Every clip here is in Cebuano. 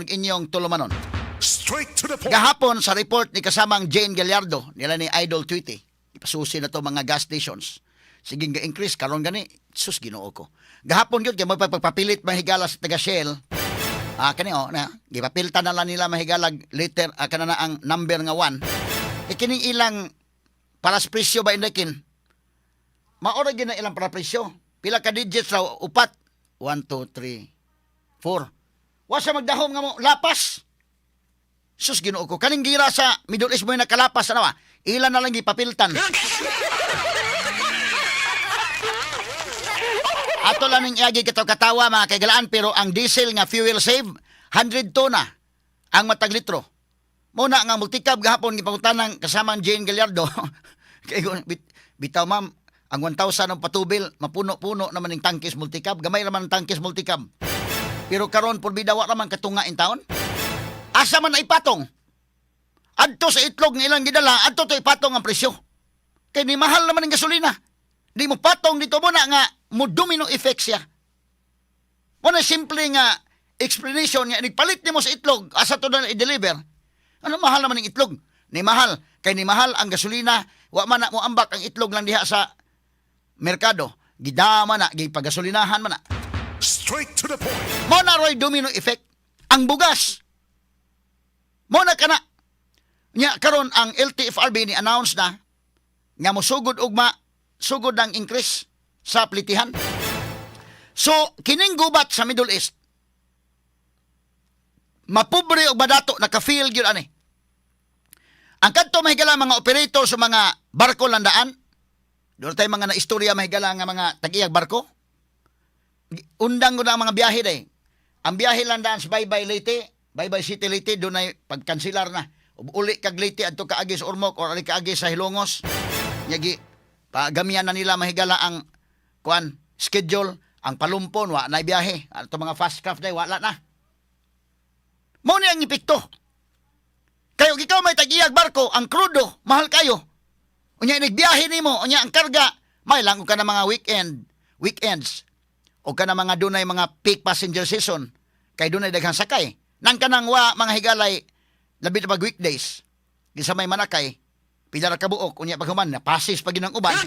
Inyong tulumanon. Straight to the point. Gahapon sa report ni kasamang Jane Gallardo, nila ni Idol Tweety, ipasusi na to mga gas stations. Sige nga increase karon gani, sus, Ginoo ko. Gahapon gyud kay magpagpapilit mahigala sa taga Shell. Ah, kani oh na, gipapilta na lang nila mahigalag liter, kana na ang number nga 1. E kining ilang para sa presyo ba indekin? Maora gyud na ilang para presyo. Pila ka digits raw? Upat. 1, 2, 3, 4. Wa sa magdahom nga mo lapas. Sus, Ginoo ko. Kaning gira sa Middle East mo yung nakalapas ano ba? Ilan na lang gipapiltan. Ato lang ning iagi kataw katawa, mga kaigalaan, pero ang diesel nga fuel save 102 na ang matag litro. Muna nga multicab gahapon gipangutanang kasamang Jane Gallardo. Kay bitaw ma'am, ang 1,000 ang patubil mapuno-puno naman ning tangkis multicab, gamay ra man ang tangkis multicab. Pero karon purbida wa ra man katunga in taon. Asa man na ipatong? Adto sa itlog nga ilang gidala, adto to ipatong ang presyo. Kay ni mahal naman ang gasolina. Di mo patong dito mo na nga mo domino effect siya. Mo na simple nga explanation nga nagpalit nimo sa itlog, asa to na i-deliver? Ano, mahal naman ang itlog? Ni mahal kay ni mahal ang gasolina, wa man na mo ambak ang itlog lang diha sa merkado. Gidama na, gipagasolinahan man na. Straight to the point. Mo na roy domino effect. Ang bugas. Mo na kana. Nya karon ang LTFRB ni announce na nga mosugod ugma, sugod ang increase sa plitihan. So kining gubat sa Middle East, mapobre og madato, naka-feel gyud ani. Ang kadto mahigala mga operator sa mga barko landaan, doon tayo mga naistorya mahigala nga mga tag-iyag barko. Undang ko na ang mga biyahe day. Ang biyahe landaan sa Baybay Leyte, Baybay City Leyte, doon ay pagkansilar na. Uli kag Leyte adto kaagi sa Ormoc or ali kaagi sa Hilongos. Nyagi pagamian na nila mahigala ang kuan schedule, ang Palumpon wa na biyahe. Ato mga fast craft day wala na. Mao ni ang epekto. Kayo ikaw may tag-iyag barko, ang krudo mahal kayo. Unya nigbiyahe nimo, unya ang karga, may lang og ka na mga weekends. O ka na mga dunay mga peak passenger season kay dunay daghang sakay. Nang kanang wa mga higalay, labi na pag weekdays. Kinsa may manakay, pila ra ka buok, unya paghuman na pasis pa ginang uban.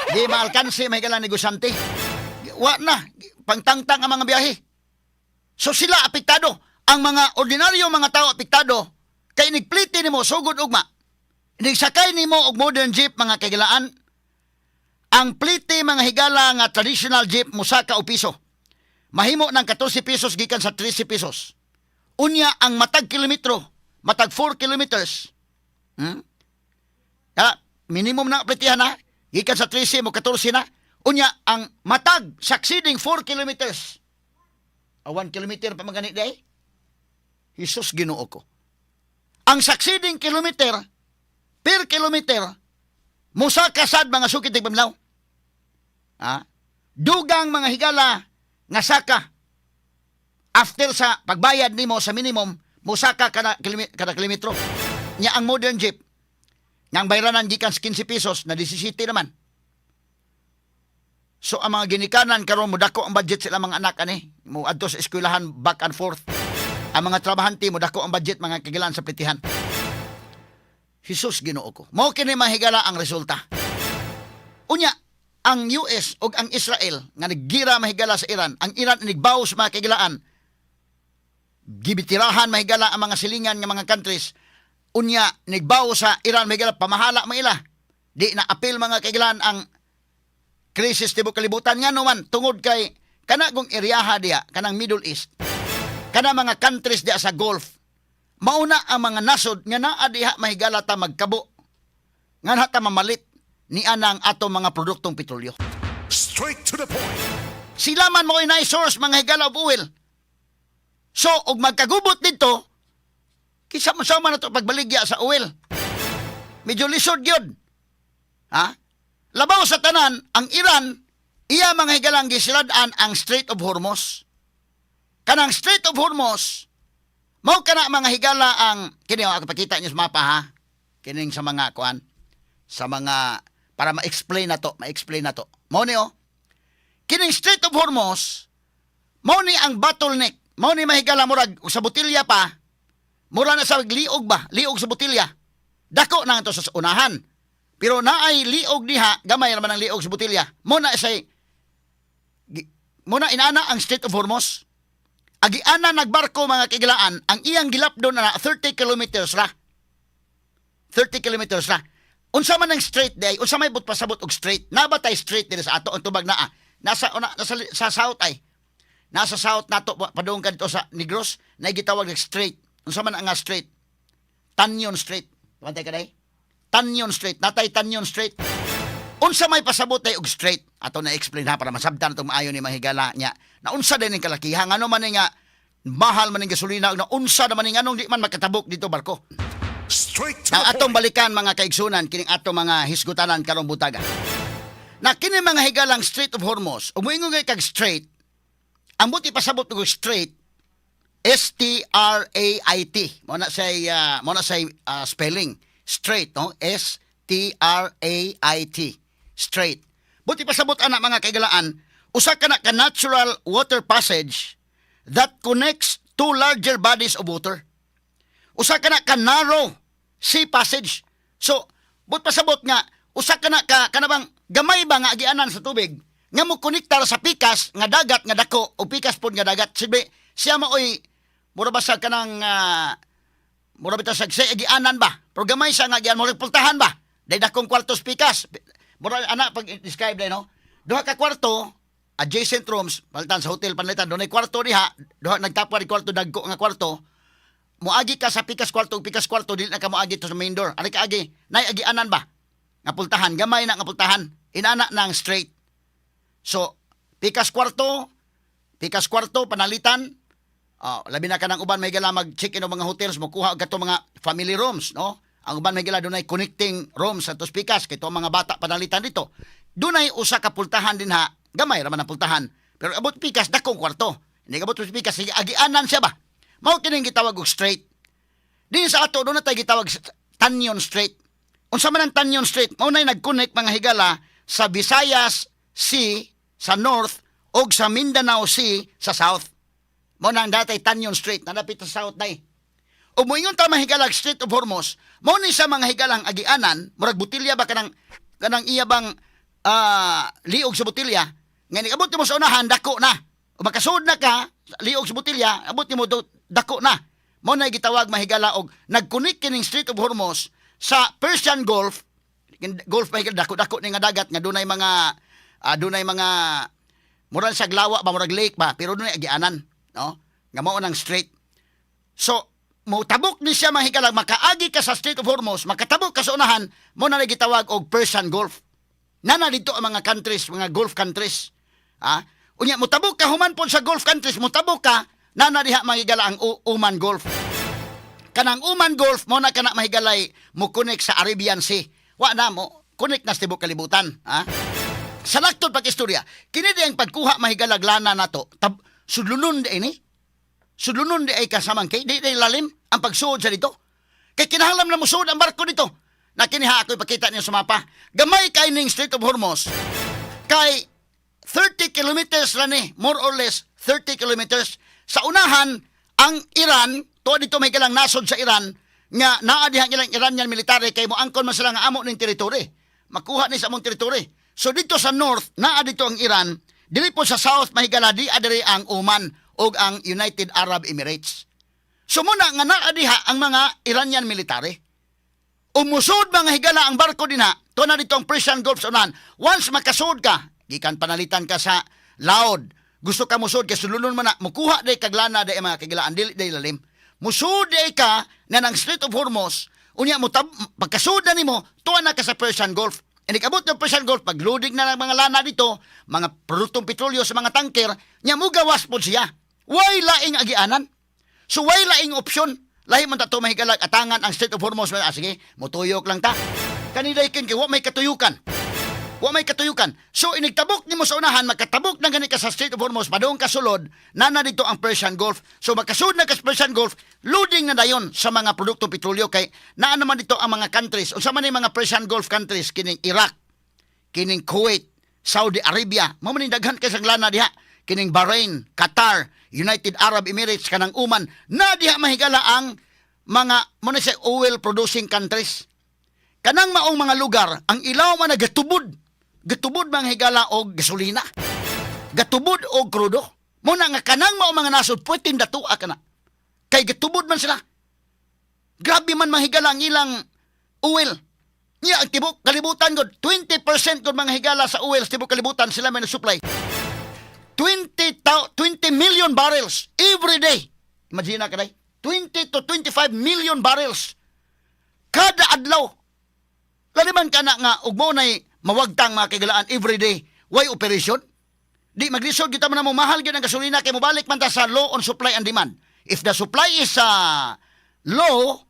Di maalkansi may higala negosyante. Wa na pangtangtang ang mga biyahe. So sila apektado. Ang mga ordinaryo mga tao apektado kay nigpliti nimo sugod ugma. Nigsakay nimo og modern jeep, mga kagilaan. Ang pliti mga higala nga traditional jeep musaka og piso. Mahimo ng 14 pesos gikan sa 13 pesos. Unya ang matag kilometro, matag 4 kilometers. Kaya minimum na plitihan na gikan sa 13 mo 14 na. Unya ang matag succeeding 4 kilometers. A 1 kilometer pa magani day. Jesus, Ginoo ko. Ang succeeding kilometer per kilometer musaka sad, mga sukit tigpamlaw. Ha? Dugang mga higala nga saka after sa pagbayad nimo sa minimum musaka kada kilometro. Nya ang modern jeep nga ang bayranan gikan sa 15 pesos na 17 naman. So ang mga ginikanan karon mo dako ang budget sila mga anak ani mo adto sa eskwelahan back and forth. Ang mga trabahante mo dako ang budget, mga kagilan, sa plitihan. Jesus, Ginoo ko. Mao kini mahigala ang resulta. Unya, ang US ug ang Israel nga naggira mahigala sa Iran, ang Iran nigbaw sa mga kagilaan, gibitirahan mahigala ang mga silingan nga mga countries. Unya, nigbaw sa Iran mahigala, pamahala mo ila. Di na apil, mga kagilaan, ang krisis tibok kalibutan nga naman tungod kay kana kung eriyaha diya kanang Middle East, kana mga countries diya sa Gulf, mauna ang mga nasod nga naa diha mahigala ta magkabo nga na ta mamalit ni anang ato mga produktong petrolyo. Straight to the point. Sila man mo nice source mga higala of oil. So, og magkagubot dito, kinsa man sama na to pagbaligya sa oil. Medyo lisod yun. Ha? Labaw sa tanan, ang Iran, iya mga higalang gisilad-an ang Strait of Hormuz. Kanang Strait of Hormuz, mao kana mga higala ang kini ako pakita niyo sa mapa ha. Kining sa mga kuan, sa mga para ma-explain na to, ma-explain na to. Mao ni oh. Kining Strait of Hormuz, Mao ni ang bottleneck. Mao ni, mahigala, murag sa botilya pa. Mura na sa liog ba? Liog sa botilya. Dako na ito sa unahan. Pero naay liog diha, gamay naman ang liog sa botilya. Mo na inana ang Strait of Hormuz. Agiana nagbarko, mga kahigalaan, ang iyang gilapdon na 30 kilometers ra. 30 kilometers ra. Unsa man ang strait day, unsa may but pasabot og strait? Naa ba tay strait diri sa ato ang tubag naa? Nasa sa south ay. Nasa south nato padung kadto sa Negros, na gitawag og strait. Unsa man ang nga strait? Tañon Strait. Bantay ka day? Tañon Strait. Naa tay Tañon Strait. Unsa may pasabot ay og strait? Ato na explain ha para masabtan atong maayo ni mga higala niya. Na unsa din ning kalakihan, ngano man ni nga mahal man ning gasolina, na unsa naman ning anong di man makatabok dito barko. Straight to Now the atong point. balikan, mga kaigsunan, kining atong mga hisgutanan karong butaga. Na kini, mga higalang, Strait of Hormuz, ug moingon kag strait, ang buot pasabot og strait, S T R A I T. Mo na say spelling. Straight, no? S T R A I T. Straight. Buot pasabot ana, mga kahigalaan, usa ka na ka natural water passage that connects two larger bodies of water. Usa ka na ka narrow sea passage. So, but pasabot nga usa ka na ka kanabang gamay ba nga agianan sa tubig nga mo konektar sa pikas nga dagat nga dako o pikas pod nga dagat. Sibi, siya maoy mura ba sa kanang mura bitaw sa agianan ba? Pero gamay siya nga agian, mura pultahan ba? Day dakong kwartos pikas. Mura ana pag describe day, no? Duha ka kwarto, adjacent rooms, palitan sa hotel panalitan, dunay kwarto diha, duha nagtapwa di kwarto, dagko nga kwarto. Moagi ka sa pikas kwarto ug pikas kwarto, dili na ka moagi to sa main door. Ari ka agi, nay agianan ba? Nga pultahan, gamay na nga pultahan. Inana na ang strait. So, pikas kwarto panalitan. Oh, labi na kanang uban may gala mag-check in og mga hotels, mokuha og kato mga family rooms, no? Ang uban may gala dunay connecting rooms sa tos pikas kay to mga bata panalitan dito. Dunay usa ka pultahan dinha, gamay ra man ang pultahan. Pero abot pikas, dakong kwarto. Hindi abot pikas, sige, agianan siya ba? Mao kining gitawag og strait. Din sa ato duna tay gitawag sa Tañon Strait. Unsa man ang Tañon Strait? Mao nay nag-connect, mga higala, sa Visayas Sea sa north ug sa Mindanao Sea sa south. Mao na ang datay Tañon Strait, nadapit sa south day. Ug moingon ta, mahigalag, Strait of Hormuz, mao ni sa mga higalang agianan, murag botilya ba, kanang iya bang liog sa botilya, nga abot nimo sa unahan, dako na. O makasud na ka, liog sa botilya, abot nimo dako na. Mao na gitawag, mahigala, og nag-connect kining Strait of Hormuz sa Persian Gulf. Gulf, mahigala, dako-dako ni nga dagat nga dunay mga murag sa glawa ba, murag lake ba, pero dunay agianan, no? Nga mao nang strait. So, motabok ni siya, mga higala, makaagi ka sa Strait of Hormuz, makatabok ka sa unahan, mo na gitawag og Persian Gulf. Nana dito ang mga countries, mga Gulf countries. Ah, unya motabok ka human pod sa Gulf countries, motabok ka, nana diha, mga higala, ang Oman Gulf. Kanang Oman Gulf mo na kana, mahigalay, mo connect sa Arabian Sea. Wa na mo connect na sa tibok kalibutan, ha? Sa laktod pag-istorya, kini di ang pagkuha, mahigalag, lana nato. Tab sudlunon di ini. Sudlunon di ay kasamang kay di di lalim ang pagsuod sa dito. Kay kinahanglan na musuod ang barko dito. Na kini ha, ako ipakita niyo sa mapa. Gamay kay ning Strait of Hormuz. Kay 30 kilometers ra ni, more or less 30 kilometers. Sa unahan ang Iran, to dito may kalang nasod sa Iran nga naa dihang ilang Iranian military kay moangkon man sila nga amo ning teritoryo. Makuha ni sa among teritoryo. So dito sa north, naa dito ang Iran, dili po sa south, mahigala, di adiri ang Oman ug ang United Arab Emirates. So muna nga naa diha ang mga Iranian military. Umusod, mga higala, ang barko dinha, to na dito ang Persian Gulf sa unahan. Once makasud ka, gikan panalitan ka sa Laod, gusto ka musod kay sululon man na, mukuha day kag lana day, mga kahigalaan, dili day lalim. Musud day ka na ng Strait of Hormuz, unya mo tab, pagkasud na nimo, tuwa na ka sa Persian Gulf. Inig abot ng Persian Gulf, pag-loading na ng mga lana dito, mga produktong petrolyo sa mga tanker, nya mugawas po siya. Way laing agianan. So way laing opsyon. Lahi man ta to, mahigalag, atangan ang Strait of Hormuz. Ah, sige, mutuyok lang ta. Kanilay kin kay wa may katuyukan. Wa may katuyukan. So inigtabok nimo sa unahan, makatabok na gani ka sa Strait of Hormuz, padung ka sulod, nana dito ang Persian Gulf. So makasud na ka sa Persian Gulf, loading na dayon sa mga produktong petrolyo kay naa naman dito ang mga countries. Unsa man yung mga Persian Gulf countries? Kining Iraq, kining Kuwait, Saudi Arabia. Mao man ning daghan kay sa lana diha. Kining Bahrain, Qatar, United Arab Emirates, kanang Oman, na diha, mahigala, ang mga mo na siya oil producing countries. Kanang maong mga lugar, ang ilaw man nagatubod. Gatubod, mga higala, og gasolina. Gatubod og krudo. Mo na nga kanang maong mga nasod pwedeng datua kana. Kay gatubod man sila. Grabe man, mahigala, ang ilang oil. Niya ang tibok kalibutan gud, 20% gud, mga higala, sa oil sa tibok kalibutan sila may supply. 20 million barrels every day. Imagine na kaday. 20 to 25 million barrels kada adlaw. Lali man kana nga ug mo nay mawagtang, mga kahigalaan, every day. Why operation? Di maglisod kita man mo mahal gyud ang gasolina kay mobalik man ta sa law on supply and demand. If the supply is low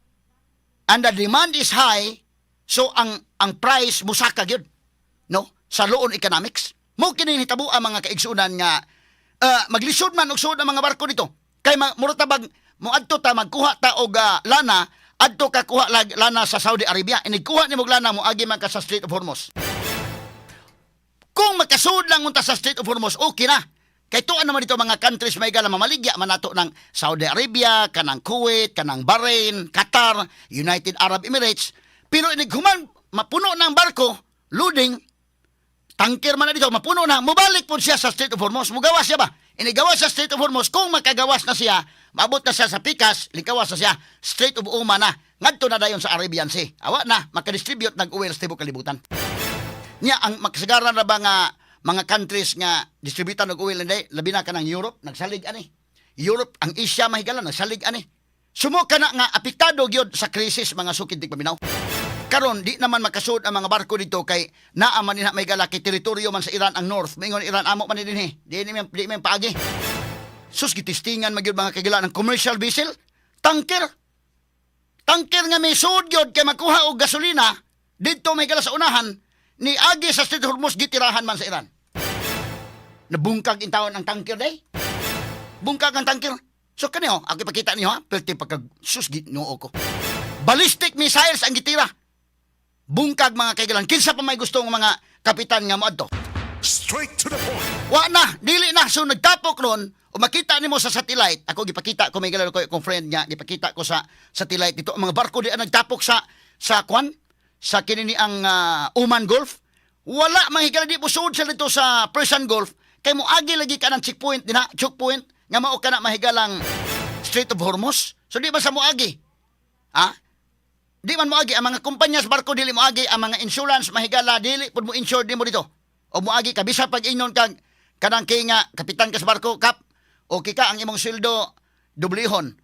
and the demand is high, so ang price musaka gyud. No? Sa law on economics. Mo kini hitabo ang mga kaigsunan nga maglisod man og suod ang mga barko dito. Kay mura ta bag moadto ta magkuha ta og lana, adto ka kuha lana sa Saudi Arabia. Inig kuha nimo og lana, moagi man ka sa Strait of Hormuz. Kung makasuod lang unta sa Strait of Hormuz, okay na. Kay tuan naman dito mga countries, may gala, mamaligya man nato ng Saudi Arabia, kanang Kuwait, kanang Bahrain, Qatar, United Arab Emirates. Pero inig human mapuno ng barko, loading, tanker man na dito, mapuno na, mubalik po siya sa Strait of Hormuz. Mugawas siya ba? Inigawas sa Strait of Hormuz, kung makagawas na siya, maabot na siya sa pikas, likawas na siya, Strait of Oman na. Ngadto na dayon sa Arabian Sea. Awa na, makadistribute ng oil sa tibok kalibutan. Nya ang makasagaran na ba nga mga countries nga distributan og oil hindi, labi na kanang Europe, nagsalig ani. Europe, ang Asia, mahigala, nagsalig ani. Sumo kana nga apektado gyud sa krisis, mga sukid tigpaminaw. Karon di naman makasud ang mga barko dito kay naa man nila, may gala, kay teritoryo man sa Iran ang north. Mingon Iran, "Amo man ni dinhi. Di ni paagi." Sus, gitistingan magyud, mga kagila, ng commercial vessel, tanker. Tanker nga may sud gyud kay makuha og gasolina didto, may gala, sa unahan ni agi sa Strait of Hormuz, gitirahan man sa Iran. Nabungkag intawon ang tanker day. Bungkag ang tanker. So kani oh, ako ipakita niyo ha, perti pagka sus, Ginoo ko. Ballistic missiles ang gitira. Bungkag, mga kaigalan. Kinsa pa may gusto ng mga kapitan nga moadto? Straight to the point. Wa na, dili na. So nagtapok ron, o makita nimo sa satellite, ako gipakita ko, may galaro ko akong friend nga, gipakita ko sa satellite dito, ang mga barko di ang nagtapok sa kwan, sa kini ni ang Oman Gulf. Wala, mga higala, di mo sud sa dito sa Persian Gulf kay moagi lagi ka ng checkpoint dinha, checkpoint nga mao kana, mahigalang, Strait of Hormuz. So di ba sa moagi? Ha? Di man moagi ang mga kumpanya sa barko, dili moagi ang mga insurance, mahigala, dili pud mo insure di mo dito. O moagi ka bisa pag ingon kag kanang kay nga kapitan ka sa barko, "Kap, okay ka ang imong sweldo dublihon."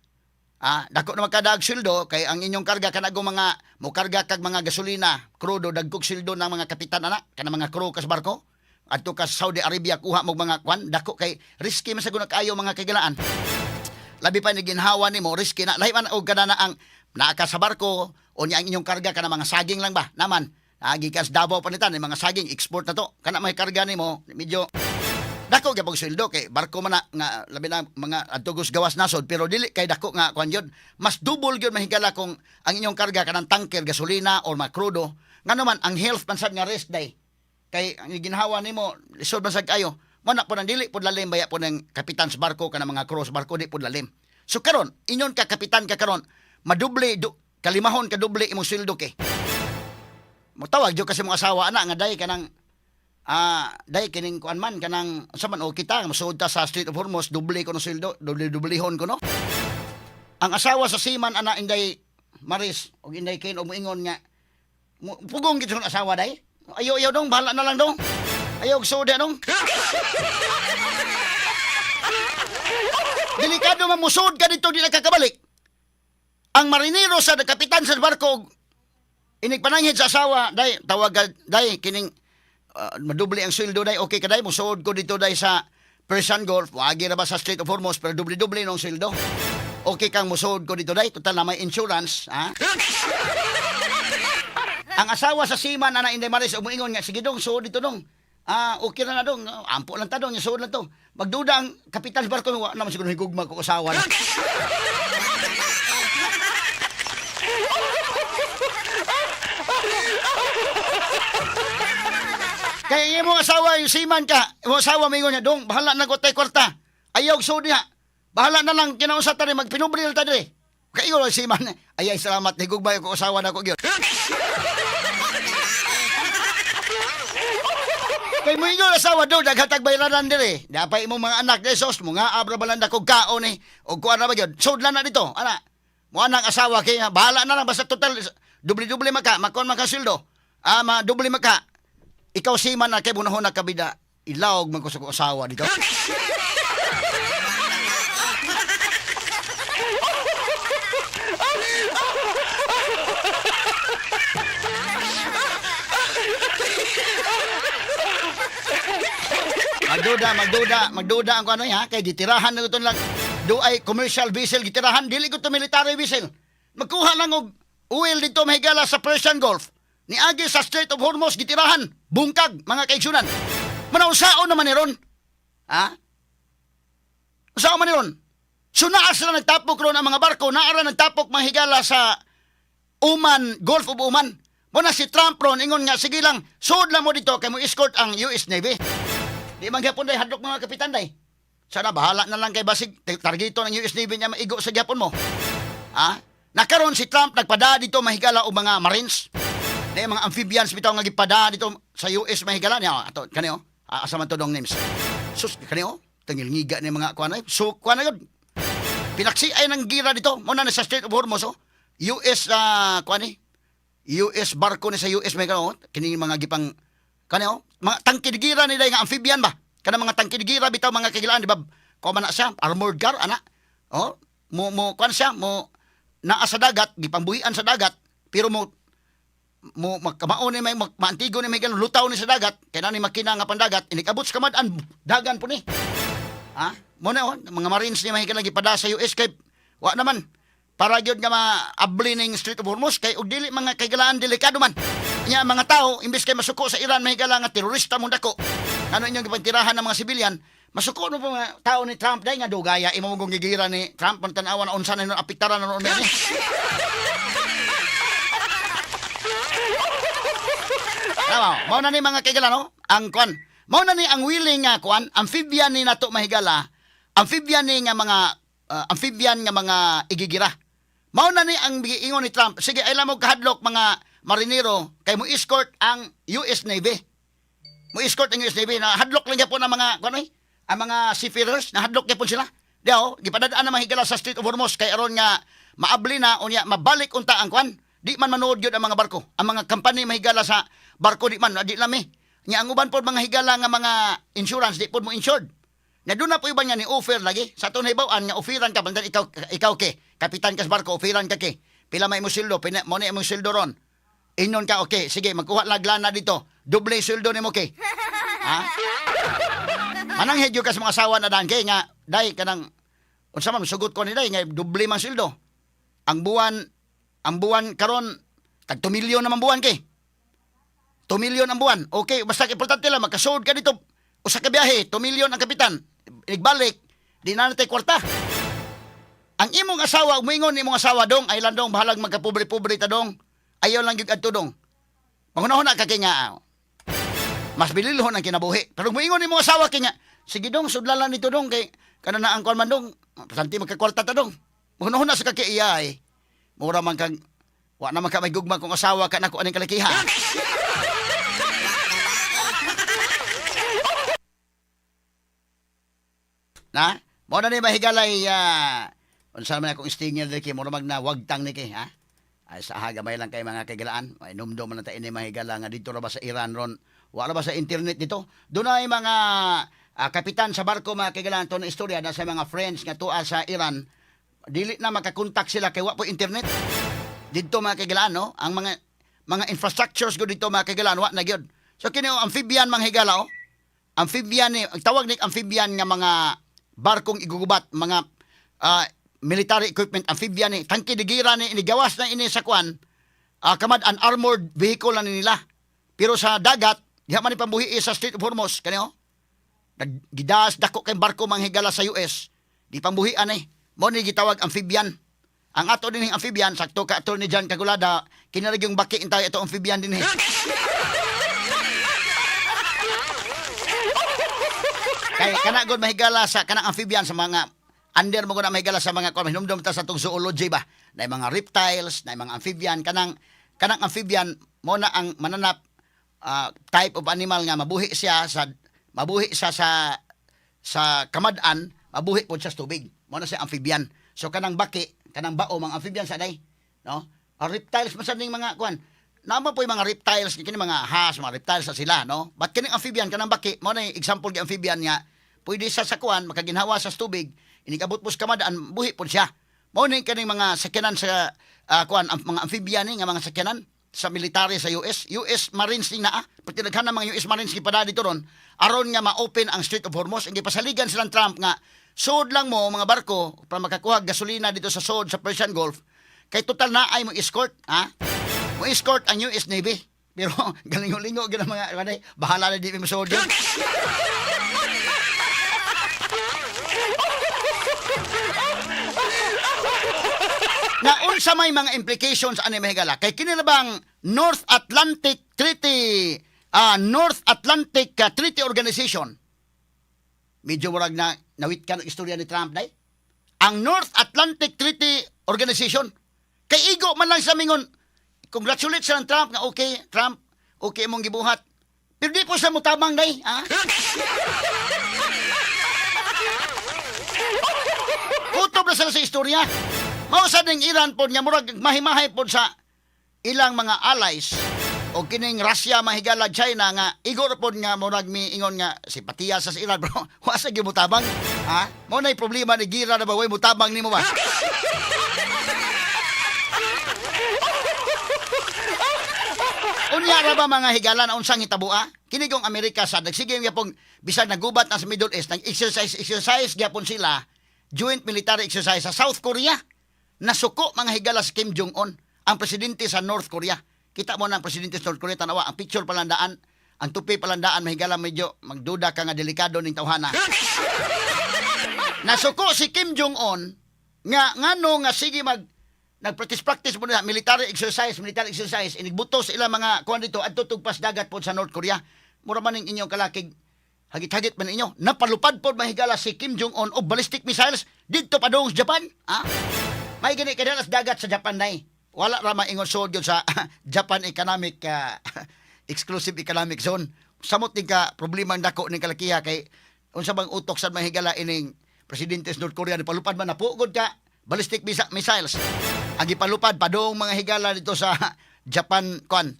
Ah, dako na magkadaag sweldo kay ang inyong karga kanagong mga mokarga kag mga gasolina, krudo, dagkog sweldo ng mga kapitan ana, kanang mga crew ka sa barko. Adto ka sa Saudi Arabia kuha mo mga kwan, dako kay risky man sa guna kaayo, mga kaigalaan, labi pa ni ginhawa nimo, risky na lahi man og kana na ang naa ka sa barko o niya ang inyong karga kana mga saging lang ba naman, gikan sa Davao panitan mga saging export na to, kana may karga nimo, medyo dako gyud sweldo kay barko man na nga labi na mga adto gawas nasod, pero dili kay dako nga kuan gyud, mas double gyud, mahigala, kung ang inyong karga kanang tanker gasolina or mga krudo. Ngano man ang health man sad nga risk day kay ang ginhawa nimo lisod man sad kayo. Mo na po nang dili pod lalim baya po ng kapitan sa barko, kana mga crew sa barko, di pod lalim. So karon inyon ka kapitan ka karon, maduble kalimahon ka doble imong sweldo kay motawag jud kasi mong asawa ana nga, "Day, kanang day, kining kuan man kanang sa man okay ta mosuod ta sa Strait of Hormuz, doble ko no sweldo, doble doblehon ko no." Ang asawa sa seaman ana, Inday Maris og Inday Ken, og moingon nga pugong gid sa asawa, "Day, ayo ayo dong, bahala na lang dong, ayo og suod dong." Delikado man musuod ka dito, di na kakabalik. Ang marinero sa kapitan sa barko inig pananghid sa asawa, "Day, tawag ka, day, kining madoble ang sweldo, day, okay ka, day, musuod ko dito, day, sa Persian Gulf, wagi ra ba sa Strait of Hormuz, pero doble-doble nung sweldo. Okay kang musuod ko dito, day, total na may insurance, ha?" Ang asawa sa seaman ana, Inday Maris, umuingon nga, "Sige dong, suod dito dong. Ah, okay na na dong. Ampo lang ta dong, suod lang to." Magduda ang kapitan sa barko, "Wa naman siguro higugma ko asawa na." Kaya imong asawa yung seaman ka, imong asawa mingon niya, "Dong, bahala na ko tay kwarta. Ayaw so diha. Bahala na lang kinaunsa ta rin magpinubril ta diri." Kay ingon seaman, "Ay, ay salamat, higugmay ko asawa nako gyud." Kay mo ingon asawa do daghatag bayranan diri. Dapay imong mga anak de sos mo nga abra balanda kog kaon ni og kuan ra ba gyud. Sudlan na dito. Ana. Mo anang asawa kay bahala na lang basta total doble-doble maka makuan maka sweldo. Ah, ma doble maka. Ikaw seaman na kay bunahon na kabida. Ilawog man ko sa asawa dito. Magduda, magduda, magduda ang kuno ha kay gitirahan na ito lang. Do ay commercial vessel gitirahan, dili ko to military vessel. Magkuha lang og oil dito mahigala sa Persian Gulf. Niagi sa Strait of Hormuz gitirahan, bungkag mga kaigsunan. Manaunsaon naman ni ron. Ha? Unsaon man ni ron? So naa sila nagtapok ron ang mga barko, naa ra nagtapok mga higala sa Oman, Gulf of Oman. Mo na si Trump ron ingon nga sige lang, sud lang mo dito kay mo escort ang US Navy. Di man gyapon day hadlok mga kapitan day. Sana bahala na lang kay basig targeto ng US Navy niya maigo sa gyapon mo. Ha? Nakaron si Trump nagpada dito mahigala og mga Marines. Di mga amphibians bitaw nga gipada dito sa US mahigala niya. Ato kani oh. Ah, asa man to dong names. Sus kani oh. Tangilngiga ni mga kuan ay. So kuan na gyud. Pinaksi ay ng gira dito. Mo na sa Strait of Hormuz oh. US kuan ni. US barko ni sa US may oh. Kini mga gipang kani oh, mga tangke gira ni nga amphibian ba? Kana mga tangke gira bitaw mga kagilaan di ba? Kuan man na siya, armored car ana. Oh, mo mo kuan siya, mo naa sa dagat, gipambuhian sa dagat, pero mo mo magkamao ni may maantigo ni may ganun, lutaw ni sa dagat, kay na ni makina nga pandagat, inikabot sa kamad-an, dagan po ni. Ha? Mo na oh, mga Marines ni mahigala gipada sa US kay wa naman para gyud nga maabli ning Strait of Hormuz kay og dili mga kaigalaan delikado man. Nya ang mga tao imbes kay masuko sa Iran mahigala nga terorista mong dako. Ano inyong gipantirahan ng mga sibilyan, masuko no po mga tao ni Trump dai nga dugaya imo mong gigira ni Trump man tan-awan na unsa na nun apektaran na nun ni. Tama, mao na ni mga kaigala no? Ang kwan. Mao na ni ang willing nga kwan, amphibian ni nato mahigala. Amphibian ni nga mga amphibian nga mga igigira. Mao na ni ang giingon ni Trump. Sige, ay mo kahadlok mga marinero kay mo escort ang US Navy. Mo escort ang US Navy na hadlok lang gyapon ang mga kwan oy, ang mga seafarers na hadlok gyapon sila. Diao, gipadadaan na mahigala sa Strait of Hormuz kay aron nga maabli na unya mabalik unta ang kwan. Di man manood gyud ang mga barko. Ang mga company mahigala sa barko di man di lami. Nya ang uban pod mga higala nga mga insurance di pod mo insured. Na doon na po iba nga ni offer lagi. Sa atong nahibaw-an nga offeran ka bandan ikaw ikaw ke kapitan kas barko offeran ka ke. Pila may mo sweldo, pina, mo na imong sweldo ron. Inon ka okay, sige magkuha lag lana dito. Doble sweldo nimo ke. Ha? Manang hedyo ka sa mga asawa na daan kay nga day kanang unsa man sugot ko ni day nga doble man sweldo. Ang buwan karon tag 2 milyon naman buwan kay. 2 milyon ang buwan. Okay, basta importante lang makasuod ka dito usa ka biyahe, 2 milyon ang kapitan. Igbalik, di na natay kwarta. Ang imong asawa, umingon imong asawa dong, ay lang dong, bahalag magkapobre-pobre ta dong. Ayaw lang gyud adto dong. Manghunahuna ka kay nga, mas bililhon ang kinabuhi. Pero muingon imong asawa kay nga, sige dong, sudlan lang nito dong, kay kana na ang kuan man dong, santi magkakwarta ta dong. Manghunahuna sa kay iya ay, mura man kang, wa naman ka may gugma kung asawa ka nako aning kalakihan. Na? Mo na ni mahigalay unsa man akong stinger diri kay mura mag na wagtang ni kay ha. Ay sa gamay lang kay mga kaigalaan. Ay numdum man na ta ini mahigala nga dito ra ba sa Iran ron. Wa ra ba sa internet dito? Dunay mga kapitan sa barko mga kaigalaan to na istorya na sa mga friends nga tuwa sa Iran dili na makakontak sila kay wa po internet. Didto mga kaigalaan no, ang mga infrastructures gud dito mga kaigalaan wa na gyud. So kini oh, amphibian mga higala oh. Amphibian ni ang tawag ni amphibian nga mga barkong igugubat, mga military equipment amphibian ni tangke de gira ni inigawas na ini sa kwan kamad an armored vehicle na ni nila. Pero sa dagat, diha man ni pambuhi sa Strait of Hormuz kani oh. Naggidas dako kay barko manghigala sa US. Di pambuhian eh. Mo ni gitawag amphibian. Ang ato din amphibian, sakto ka ato ni John Kagulada, kinarag yung baki intay ito amphibian din eh. Kay kana gud mahigala sa kanang amphibian, sa mga under mo gud na mahigala sa mga kuan, hinumdum ta sa atong zoology ba na mga reptiles, na mga amphibian. Kanang amphibian mo na ang mananap, type of animal nga mabuhi siya sa kamad-an, mabuhi pod siya sa tubig. Mo na siya amphibian. So kanang baki, kanang bao, mga amphibian sa day, no? Ang reptiles man sa ning mga kuan. Naman po yung mga reptiles, kini mga ahas, mga reptiles sa sila, no? But kining amphibian, kanang baki, mo na yung example gi amphibian nga pwede sa kuan makaginhawa sa tubig, inikabot po sa kamad-an, buhi pod siya. Mo na yung kaning mga sakyanan sa kuan, ang mga amphibian ni nga mga sakyanan sa military sa US, US Marines ni naa. Pati daghan ng mga US Marines gipada dito ron aron nga ma-open ang Strait of Hormuz. Ang gipasaligan silang Trump nga sud lang mo mga barko para makakuha gasolina dito sa sod sa Persian Gulf. Kay total na ay mo escort, ha? Mo escort ang US Navy. Pero galingo-lingo gyud ang mga ano, bahala na di mo sud yun. Na unsa may mga implications ani, mahigala, kay kini na bang North Atlantic Treaty Organization, medyo murag na nawit ka ng istorya ni Trump day. Ang North Atlantic Treaty Organization, kay igo man lang sa mingon congratulate sa Trump nga okay Trump, okay imong gibuhat, pero di po sa mutabang day, ha. Kutob na sila sa istorya. Mao sa ning Iran pod nga murag mahimahay pod sa ilang mga allies o kining Russia, mahigala, China nga igor pod nga murag miingon nga simpatiya sa Iran, bro. Wa sa gyud mutabang, ha. Mao nay problema ni gira na ba, way mutabang nimo ba? Unya ra ba, mga higala, na unsang hitaboa? Kini kong Amerika sa nagsige gyapon bisag nagubat na sa Middle East, nag exercise exercise gyapon sila, joint military exercise sa South Korea. Nasuko, mga higala, si Kim Jong Un, ang presidente sa North Korea. Kita mo na ang presidente sa North Korea, tanawa ang picture palandaan, ang tupi palandaan, mahigala, medyo magduda ka nga delikado ning tawhana. Nasuko si Kim Jong Un nga ngano nga sige mag nagpractice practice mo na military exercise, inigbuto sa ilang mga kuan dito adto tugpas dagat pod sa North Korea. Mura man ning inyong kalakig, hagit-hagit man inyo. Napalupad pod, mahigala, si Kim Jong Un og ballistic missiles didto padung sa Japan, ha. May gani kay sa dagat sa Japan nay. Wala ra maingon sud yun sa Japan Economic Exclusive Economic Zone. Samot ni ka problema ang dako ning kalakiha kay unsa bang utok sa mahigala ining presidente sa North Korea, ni palupad man napugod ka ballistic missiles. Ang gipalupad padung, mga higala, dito sa Japan kuan,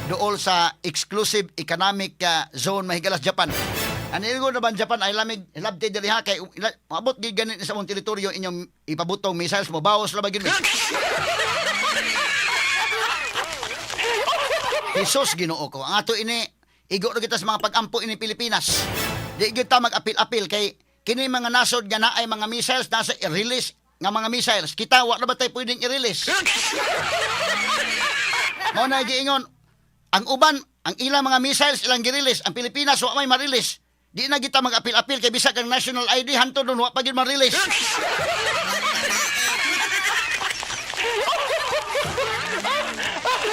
dool sa exclusive economic zone, mahigala, sa Japan. Ano na ba ang Japan ay lamig labti diri ha, kay maabot gid ganit sa mong teritoryo inyong ipabutong missiles mo, bawas ra ba gyud mi. Jesus, Ginoo ko. Ang ato ini igo ra kita sa mga pag-ampo ini Pilipinas. Di gyud ta mag-apil-apil kay kini mga nasod nga naay mga missiles, nasa i-release nga mga missiles. Kita wa na ba tay pwedeng i-release? Mao na giingon ang uban, ang ilang mga missiles ilang gi-release, ang Pilipinas wa may ma-release. Di na kita mag-apil-apil kay bisag ang national ID hantod nun wa pa gyud ma-release.